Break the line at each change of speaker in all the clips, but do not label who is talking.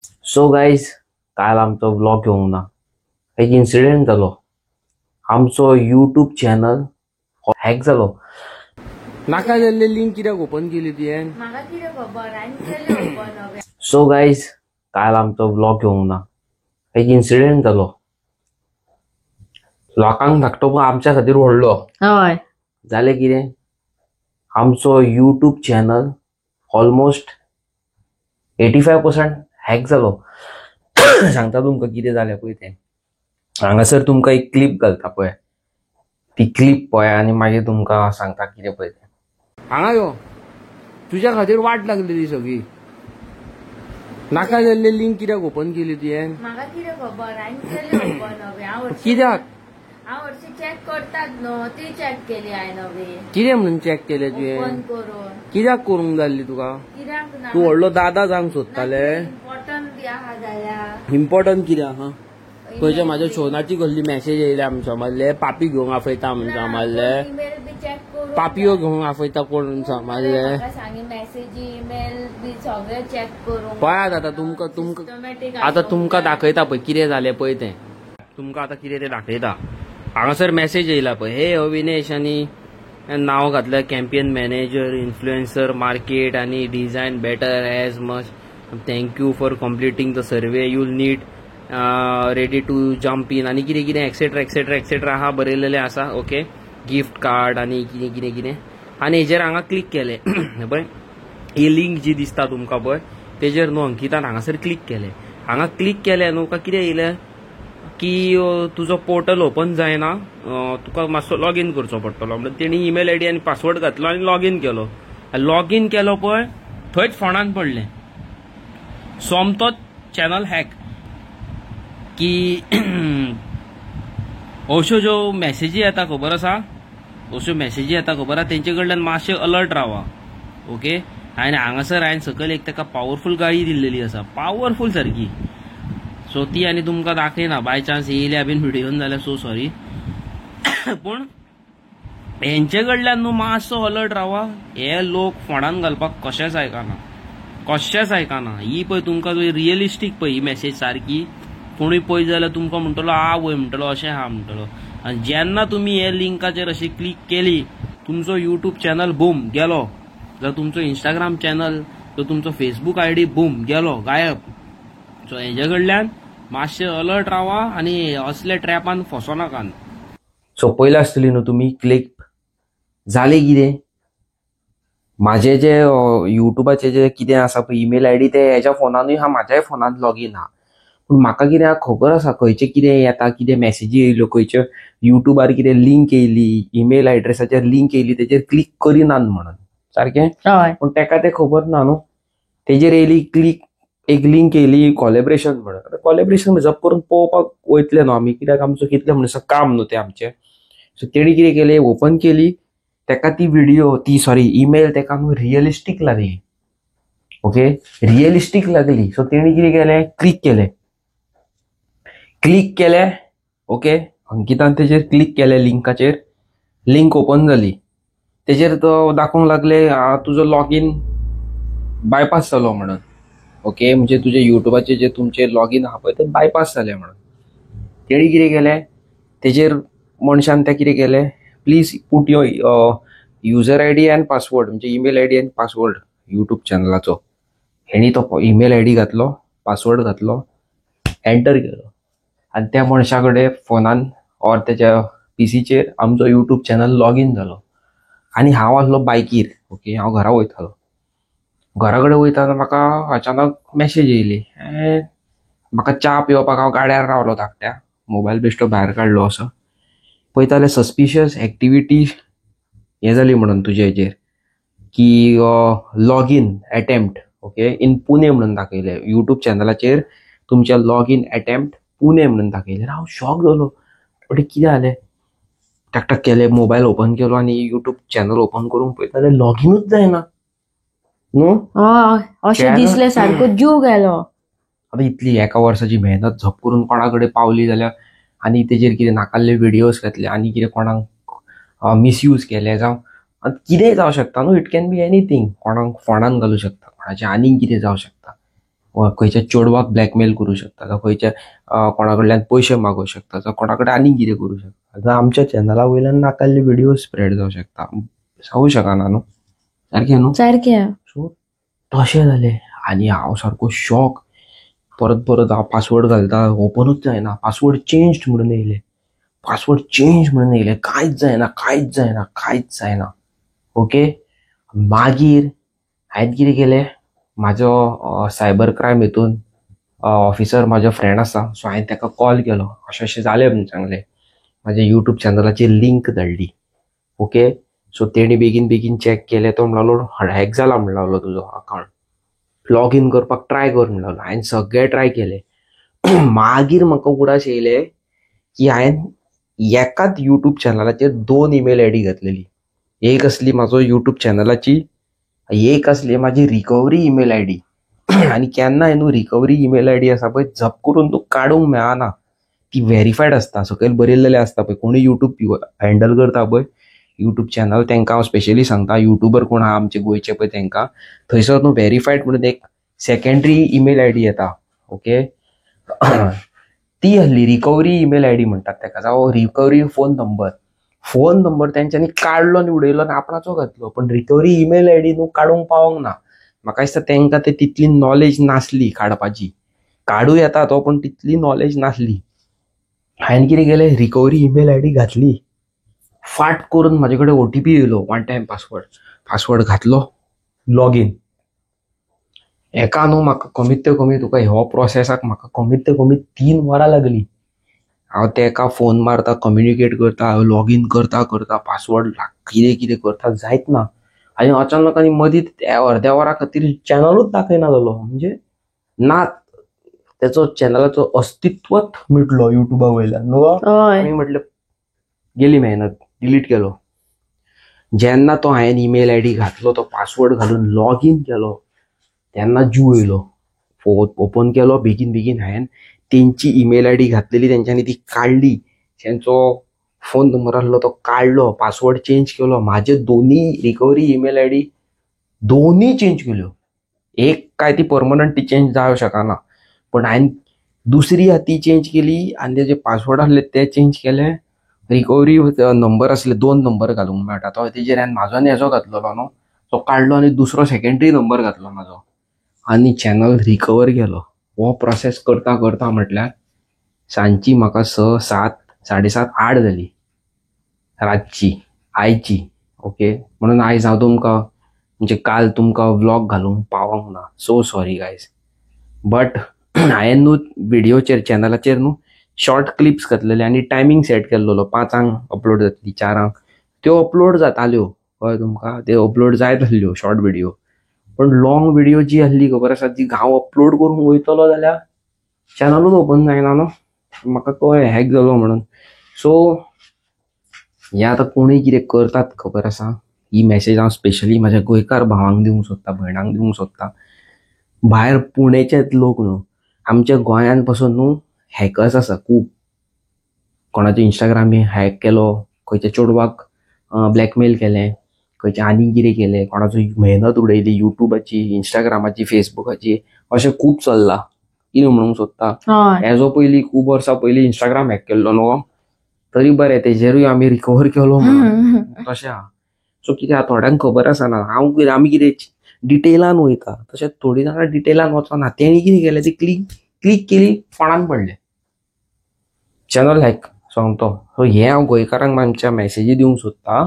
So guys, काल आमचो vlog येवंक ना. एक इन्सिडेंट जालो. आमचो यूट्यूब चॅनल हॅक जालो.
नाका जाल्ले लिंक कित्याक ओपन केली तुवें?
म्हाका कितें खबर, हांवें केलें ओपन हांवें.
सो गायज, काल आमचो व्लॉग येवंक ना. एक इन्सिडेंट जालो. लोकांक धाकटो पण आमच्या खातीर व्हडलो.
हय.
जालें कितें, आमचो YouTube channel almost 85% hack जालो. सांगता तुमकां कितें जालें पळय तें. हांगासर तुमकां एक क्लिप घालता पळय, ती क्लिप पळय आनी मागीर तुमकां सांगता कितें पळय तें.
हांगा यो, तुज्या खातीर वाट लागलेली सगळी. नाका जाल्ले लिंक कित्याक ओपन केली तुवें?
म्हाका कितें खबर, हांवें केलें ओपन हांवें. हांव हरशीं
कित्याक?
हांव हरशीं चॅक करतात न्हू, ती चॅक केली हांवें हांवें.
कितें म्हणून चॅक केलें
ओपन
तुवें?
करून.
कित्याक करूंक जाल्ली तुका?
कित्याक ना?
तूं व्हडलो दादा जावंक सोदताले?
इम्पॉर्टंट बी आहा जाल्यार.
इम्पॉर्टंट कितें आहा? खंयच्या म्हाज्या शोनाची कसली मॅसेज येयल्या आमच्या मारले, पापी घेवंक आपयता म्हणून सांगले.
इमेल बी चॅक करून
पापयो घेवंक आपयता कोण म्हणून सांगले.
म्हाका सांगी मॅसेजी इमेल बी सगळें चॅक करूंक.
पळयात आतां तुमकां तुमकां
सिस्टमॅटीक
आतां तुमकां दाखयता पळय कितें जालें पळय तें. तुमकां आतां कितें तें दाखयता. हांगासर मॅसेज येयला पळय, हे अविनेश आनी नांव घातलें कॅम्पेन मॅनेजर इन्फ्लुएन्सर मार्केट आनी design better as much, thank you for completing the survey, you'll need ready to jump in आनी कितें कितें एक्सेट्रा एक्सेट्रा एक्सेट्रा आहा बरयलेलें आसा. ओके, गिफ्ट कार्ड आनी कितें कितें कितें. आनी हेजेर हांगा क्लिक केलें पळय, ही लिंक जी दिसता तुमकां पळय तेजेर न्हू अंकितान हांगासर क्लिक केलें. हांगा क्लिक केलें न्हू काय कितें येयलें की तुजो पोर्टल ओपन जायना, तुका मातसो लॉगीन करचो पडटलो म्हणून तेणी ईमेल I D आनी पासवर्ड घातलो आनी लॉगीन केलो. लॉगीन केलो पळय थंयच फोंडान पडलें, सोमतोच चॅनल हॅक. की अश्यो ज्यो मॅसेजी येता खबर आसा, अश्यो मॅसेजी येता खबर आसा, तेंचे कडल्यान मातशें अलर्ट रावा. ओके, आनी हांगासर हांवें सकयल एक ताका पावरफूल गाळी दिल्लेली आसा, पावरफूल सारकी. सो ती आनी तुमकां दाखयना, बाय चान्स येयल्या बीन व्हिडियोन जाल्यार सो सॉरी. पूण हेंचे कडल्यान न्हू मातसो अलर्ट रावा. हे लोक फोंडान घालपाक कशेंच आयकना, कशेंच आयकना. ही पळय तुमकां रियलिस्टीक पळय ही मॅसेज सारकी, कोणूय पळयत जाल्यार तुमकां म्हणटलो आ वय म्हणटलो, अशें आहा म्हणटलो. आनी जेन्ना तुमी हे लिंकाचेर अशी क्लिक केली तुमचो यूट्यूब चॅनल बूम गेलो, जावं तुमचो इंस्टाग्राम चॅनल, जावं तुमचो फेसबूक I D boom गेलो, गायब. सो हेजे कडल्यान मातशें अलर्ट रावा आनी असले ट्रॅपान फसो नाकात.
सो पयलें आसतली न्हू तुमी क्लिक. जालें कितें, म्हाजें जे युट्यूबाचें जें कितें आसा पळय ईमेल I D तें हेज्या फोनानूय आहा, म्हाज्याय फोनान लॉगीन आहा. पूण म्हाका कितें आहा खबर आसा खंयचें कितें येता, कितें मॅसेजी येयल्यो, खंयचे युट्यूबार कितें लिंक येयली, ईमेल एड्रेसाचेर लिंक येयली, तेजेर क्लिक करिनात म्हणून सारकें.
हय.
पूण तेका तें खबर ना न्हू. तेजेर येयली क्लिक, एक लिंक येयली कॉलेब्रेशन म्हणून. आतां कॉलेब्रेशन जप करून पळोवपाक वयतले न्हू आमी, कित्याक आमचो कितलें म्हणून काम न्हू तें आमचें. सो तेणी कितें केलें, ओपन केली, तेका ती व्हिडिओ, ती सॉरी ईमेल तेका न्हू रियलिस्टीक लागली. ओके, रियलिस्टीक लागली. सो तेणी कितें केलें, क्लिक केलें, क्लिक केलें. ओके, अंकितान तेजेर क्लिक केलें लिंकाचेर, लिंक ओपन जाली. तेजेर तो दाखोवंक लागले तुजो लॉगीन बायपास जालो म्हणून. ओके, म्हणजे तुजे युट्यूबाचे जे तुमचे लॉगीन आहा पळय ते बायपास जाले म्हणून. तेणी कितें केलें, तेजेर मनशान तें कितें केलें, please put your user I D and password, म्हणजे ईमेल I D आनी पासवर्ड यूट्यूब चॅनलाचो. हेणी तो ईमेल I D घातलो, पासवर्ड घातलो, एंटर केलो आनी त्या मनशा कडेन फोनान ऑर तेच्या पीसीचेर आमचो यूट्यूब चॅनल लॉगीन जालो. आनी हांव आसलो बायकीर. ओके, हांव घरा वयतालो. घरा कडेन वयताना म्हाका अचानक मॅसेज येयली. म्हाका च्या पिवपाक हांव गाड्यार रावलो धाकट्या, मोबायल बेश्टो भायर काडलो असो, पळयता जाल्यार सस्पिशियस एक्टिविटी हें जाली म्हणून तुजे हेजेर की login attempt okay in Pune म्हणून दाखयलें. यूट्यूब चॅनलाचेर तुमच्या लॉगीन एटेम्प्ट पुणे म्हणून दाखयलें. हांव शॉक जालो, बट कितें जालें, टक टक केलें, मोबायल ओपन केलो आनी यूट्यूब चॅनल ओपन करूंक पळयता जाल्यार लॉगिनूच जायना न्हू.
हय, अशें दिसलें सारको जीव गेलो.
आतां इतली एका वर्साची मेहनत झप करून कोणा कडेन पावली जाल्यार आनी तेजेर कितें नाकाल्ले व्हिडियोज घातले आनी कितें कोणाक मिसयूज केले जावं कितेंय जावं शकता न्हू. It can be anything. कोणाक फोंडान घालूं शकता, कोणाचें आनीक कितें जावं शकता. वा खंयच्या चेडवाक ब्लॅकमेल करूं शकता, जावं खंयच्या कोणा कडल्यान पयशे मागोवंक शकता, जावं कोणा कडेन आनीक कितें करूं शकता, जावं आमच्या चॅनला वयल्यान नाकाल्ले व्हिडिओ स्प्रेड जावं शकता. जावूं शकना न्हू, सारकें न्हू?
सारकें.
सो तशें जालें आनी हांव सारको शॉक. परत परत हांव पासवर्ड घालता, ओपनूच जायना. पासवर्ड चेंज म्हणून येयलें, पासवर्ड चेंज म्हणून येयलें, कांयच जायना, कांयच जायना, कांयच जायना. ओके, मागीर हांवें कितें केलें, म्हाजो सायबर क्रायम हितून ऑफिसर म्हाजो फ्रेंड आसा, सो हांवें ताका कॉल केलो, अशें अशें जालें म्हणून सांगलें, म्हाज्या युट्यूब चॅनलाची लिंक धाडली. ओके, सो तेणी बेगीन बेगीन चॅक केलें, तो म्हणलो हॅक जाला म्हण लागलो तुजो अकावंट, लॉग इन करपाक ट्राय कर म्हण लागलो. हांवें सगळें ट्राय केलें. मागीर म्हाका उगडास येयलें की हांवें एकाच युट्यूब चॅनलाचेर 2 ईमेल I D घातलेली. एक आसली म्हाजो युट्यूब चॅनलाची, एक आसली म्हाजी रिकवरी ईमेल I D. आनी केन्नाय न्हू रिकवरी ईमेल I D आसा पळय, झप करून तूं काडूंक मेळना, ती व्हेरीफायड आसता, सकयल बरयल्लेलें आसता पळय. कोणूय युट्यूब हँडल करता पळय युट्यूब चॅनल, तांकां हांव स्पेशली सांगता, युट्यूबर कोण आहा आमचे गोंयचे पळय तांकां, थंयसर न्हू व्हेरीफायड म्हणून एक सेकेंडरी ईमेल I D येता. ओके, ती आहली रिकवरी ईमेल I D म्हणटात ताका, जावं recovery phone number. Phone number तेंच्यांनी काडलो आनी उडयलो आनी आपणाचो घातलो, पण रिकवरी ईमेल I D न्हू काडूंक पावोंक ना. म्हाका दिसता तांकां ते तितली नॉलेज नासली काडपाची, काडूं येता तो, पण तितली नॉलेज नासली. हांवें कितें केलें, रिकवरी ईमेल I D घातली, फाट करून म्हाजे कडेन ओ टी पी येयलो, वन टायम पासवर्ड, पासवर्ड घातलो, लॉग इन. एका न्हू म्हाका कमीत कमी तुका ह्या प्रोसेसाक म्हाका कमीत कमी 3 वरां लागली. हांव तेका फोन मारता, कम्युनिकेट करता, लॉग इन करता करता, पासवर्ड कितें कितें करता, जायत ना. आनी अचानक आनी मदींच अर्द्या वरा खातीर चॅनलूच दाखयना जालो, म्हणजे ना तेचो चॅनलाचो अस्तित्वच
मिटलो युट्यूबा वयल्यान न्हू.
हय.
आमी म्हटलें गेली मेहनत, डिलीट केलो. जेन्ना तो हांवें ईमेल I D घातलो, तो पासवर्ड घालून लॉग इन केलो, तेन्ना जीव येयलो. ओपन केलो बेगीन बेगीन, हांवें तेंची ईमेल I D घातलेली तेंच्यांनी ती काडली, तेंचो फोन नंबर आसलो तो काडलो, पासवर्ड चेंज केलो, म्हाजे दोनी रिकवरी ईमेल I D दोनी चेंज केल्यो. एक काय ती परमनंट ती चेंज जावंक शकना, पण हांवें दुसरी आहा ती चेंज केली आनी तेजे पासवर्ड आसले ते चेंज केले. रिकवरी नंबर आसले 2 नंबर घालूंक मेळटा, तो तेजेर हांवें म्हाजो आनी हेजो घातलेलो न्हू, तो काडलो आनी दुसरो सेकेंडरी नंबर घातलो म्हाजो आनी चॅनल रिकवर केलो. हो प्रोसेस करता करता म्हटल्यार सांजची म्हाका 6, 7, 7:30, 8 जाली रातची आयची. ओके, म्हणून आयज हांव तुमकां म्हणजे काल तुमकां व्लॉग घालूंक पावोंक ना, सो सॉरी गायज. बट हांवें न्हू व्हिडियोचेर चॅनलाचेर न्हू शॉर्ट क्लिप्स घातलेले आनी टायमींग सेट केल्लो, 5 अपलोड जातली, 4, त्यो अपलोड जाताल्यो, कळ्ळें तुमकां, त्यो अपलोड जायत आसल्यो शॉर्ट व्हिडियो. पण लॉंग व्हिडियो जी आसली खबर आसा, ती हांव अपलोड करूंक वयतलो जाल्यार चॅनलूच ओपन जायना न्हू, म्हाका कळ्ळें हॅक जालो म्हणून. सो हें आतां कोणूय कितें करतात खबर आसा, ही मॅसेज हांव स्पेशली म्हाज्या गोंयकार भावांक दिवंक सोदता, भयणांक दिवंक सोदता. भायर पुणेचे लोक न्हू, आमच्या गोंयांत पसून न्हू हॅकर्स आसा खूब. कोणाचो इंस्टाग्राम हॅक केलो, खंयच्या चेडवाक ब्लॅकमेल केलें, खंयचें आनीक कितें केलें, कोणाचो मेहनत उडयली युट्यूबाची, इंस्टाग्रामाची, फेसबुकाची, अशें खूब चल्लां. कितें म्हणूंक सोदता, हेजो पयलीं खूब वर्सां पयलीं इंस्टाग्राम हॅक केल्लो न्हू, तरी बरें तेजेरूय आमी रिकवर केलो म्हणून तशें आहा. सो कितें आहा, थोड्यांक खबर आसना, हांव कितें आमी कितें डिटेलान वयता, तशें थोडीं जाणां डिटेलान वचना. तेणी कितें केलें, ती क्लिक केली, फोणान पडले, चॅनल हॅक सोमतो. सो हें हांव गोंयकारांक आमच्या मॅसेजी दिवंक सोदता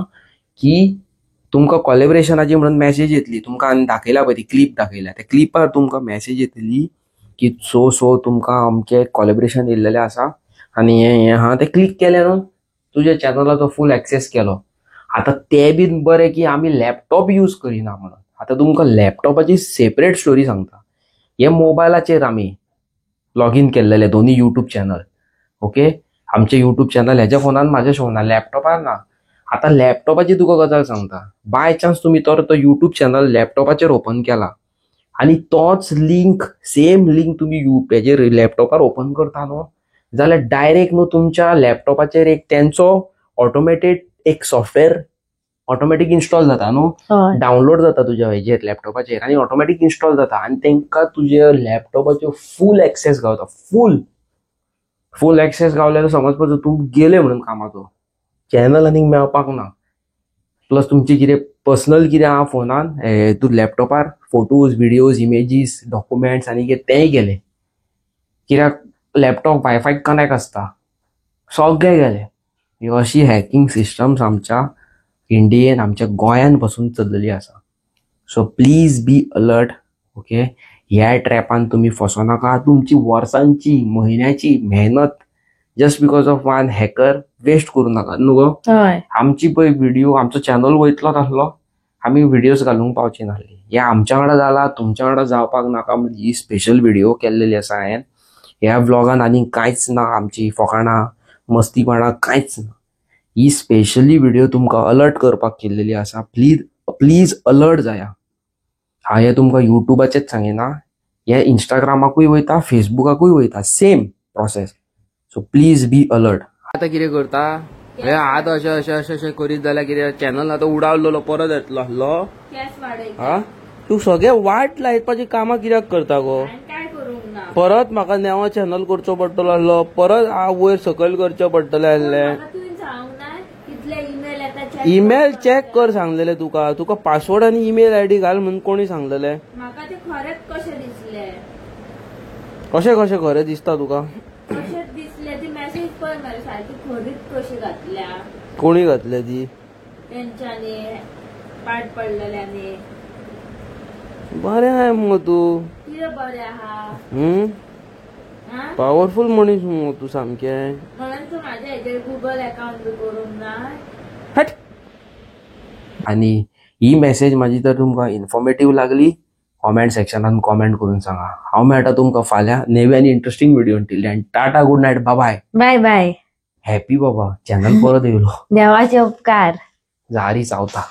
की तुमकां कॉलेब्रेशनाची म्हणून मॅसेज येतली, तुमकां आनी दाखयला पळय ती क्लिप दाखयल्या, त्या क्लिपार तुमकां मॅसेज येतली की सो सो तुमकां आमचें कॉलेब्रेशन येयल्लेलें आसा आनी हें हें आहा. तें क्लिक केलें न्हू, तुज्या चॅनलाचो फूल एक्सेस केलो. आतां तें बीन बरें की आमी लॅपटॉप यूज करिना म्हणून. आतां तुमकां लॅपटॉपाची सेपरेट स्टोरी सांगता. हे मोबायलाचेर आमी लॉगीन केल्लेले दोनी युट्यूब चॅनल. ओके, आमचे युट्यूब चॅनल हेज्या फोनान, म्हाज्या फोनान, लॅपटॉपार ना. आतां लॅपटॉपाची तुका गजाल सांगता, बाय चान्स तुमी तर तो युट्यूब चॅनल लॅपटॉपाचेर ओपन केला आनी तोच लिंक, सेम लिंक तुमी हेजेर लॅपटॉपार ओपन करता न्हू, जाल्यार डायरेक्ट न्हू तुमच्या लॅपटॉपाचेर एक तेंचो ऑटोमेटेड एक सॉफ्टवेअर ऑटोमॅटीक इन्स्टॉल जाता न्हू,
हय.
डावनलोड जाता तुज्या हेजेर लॅपटॉपाचेर आनी ऑटोमॅटीक इन्स्टॉल जाता आनी तांकां तुज्या लॅपटॉपाचो फूल एक्सेस गावता. फूल फूल एक्सेस गावल्यार समजपाचो तूं गेले म्हणून कामाचो, चॅनल आनीक मेळपाक ना. प्लस तुमची कितें पर्सनल कितें आहा फोनान, तूं लॅपटॉपार फोटोज, व्हिडियोज, इमेजीस, डॉक्युमेंट्स आनी कितें तेंय गेले, कित्याक लॅपटॉप वायफाय कनेक्ट आसता, सगळें गेलें. ही अशी हॅकिंग सिस्टम्स आमच्या इंडियेन, आमच्या गोंयान पसून चल्लेली आसा. So please be alert, okay. ह्या ट्रॅपान तुमी फसो नाका. तुमची वर्सांची म्हयन्याची मेहनत just because of one hacker waste करूं नाका न्हू गो.
हय.
आमची पळय व्हिडिओ, आमचो चॅनल वयतलोच आसलो, आमी व्हिडियोज घालूंक पावचे नासले. हे आमच्या वांगडा जाला, तुमच्या वांगडा जावपाक नाका म्हणून ही स्पेशल व्हिडिओ केल्लेली आसा हांवें. ह्या व्लॉगान आनी कांयच ना, आमची फोकाणां मस्तीपणां कांयच ना. ही स्पेशली व्हिडिओ तुमकां अलर्ट करपाक केल्लेली आसा. प्लीज प्लीज अलर्ट जाया. हांव हें तुमकां युट्यूबाचेच सांगिना, हें इंस्टाग्रामाकूय वयता, फेसबुकाकूय वयता, same process. So please be alert.
आतां कितें करता हे आतां अशें अशें अशें अशें करीत जाल्यार कितें चॅनल आतां उडावलेलो परत येतलो आसलो.
केस वाडयता.
हा तूं सगळें वाट लायपाची कामां कित्याक करता गो?
हांवें काय करूंक ना.
परत म्हाका नवो चॅनल करचो पडटलो आसलो, परत वयर सकयल करचें पडटलें आसलें.
म्हाका तुवें सांगूंक ना कितले ईमेल येता check
email
कर.
चॅक कर सांगलेलें तुका, तुका पासवर्ड आनी ईमेल आयडी घाल म्हणून कोणी सांगलेलें?
म्हाका ते खरेंच कशें दिसलें.
कशें कशें खरें दिसता तुका?
कशें दिसलें ती मॅसेज पळय मरे, सारकी खरीच कशी घातल्या.
कोणी घातल्या ती?
तेंच्यांनी पाड पडलेल्यांनी.
बरें आहा मुगो तूं.
कितें बरें आहा?
पावरफूल मनीस मुगो तूं सामकें.
म्हणून तूं म्हाज्या हेजेर गुगल अकाउंट बी करूंक ना.
हट.
आनी ही मॅसेज म्हाजी जर तुमकां इन्फॉर्मेटीव लागली, कॉमेंट सेक्शनान कॉमेंट करून सांगा. हांव मेळटा तुमकां फाल्यां नवी आनी interesting video. Till then tata, good night, bye.
Bye bye.
Happy बाबा, चॅनल परत येयलो.
देवाचे उपकार.
जारी चावता.